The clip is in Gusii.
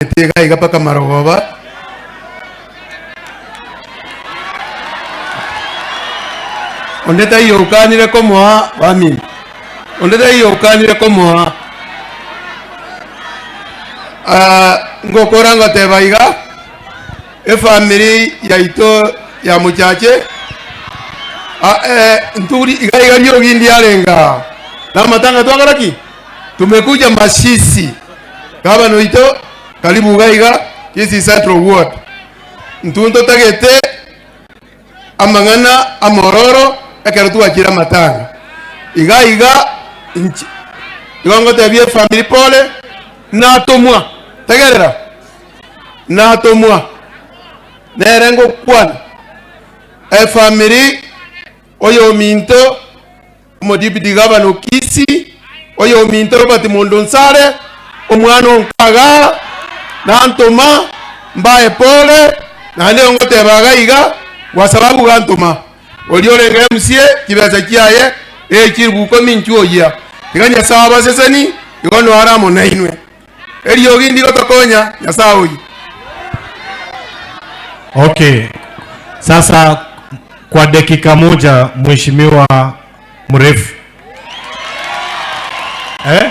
Iga iga mpaka marogoba. Onde taiyo okanire komoa bamino. Onde taiyo okanire komoa. Ah, ngokora ngoteba iga, efamiri yaito ya mochache, ah, eh, nturi iga iga riogi ndiarenge aa. Namatanga twakora ki? Tumekuja masisi. Gavana oito, karibu iga iga Kisii Central Ward. Intwe ntotagete amang'ana amororo ekero twachire amatanga. Iga iga inche igo ngotebia efamiri pole, natomwa, tegerera, natomwa nere ngokwana, efamiri oyominto. Omodipiti gavana o Kisii, oyominto Robert Mondo Nsare, omwana o Nkaga, nantoma mbae pole, naende ngoteba iga iga kwa sababu gantoma oria orenge MCA chibesa chiaye echilifu ikomi inchuo oyia. Tiga Nyasae abaseseni igo noare amo nainwe. Eriogi ndigotokonya Nyasae oyio. Okay. Sasa kwa dakika moja mheshimiwa mrefu. Eh?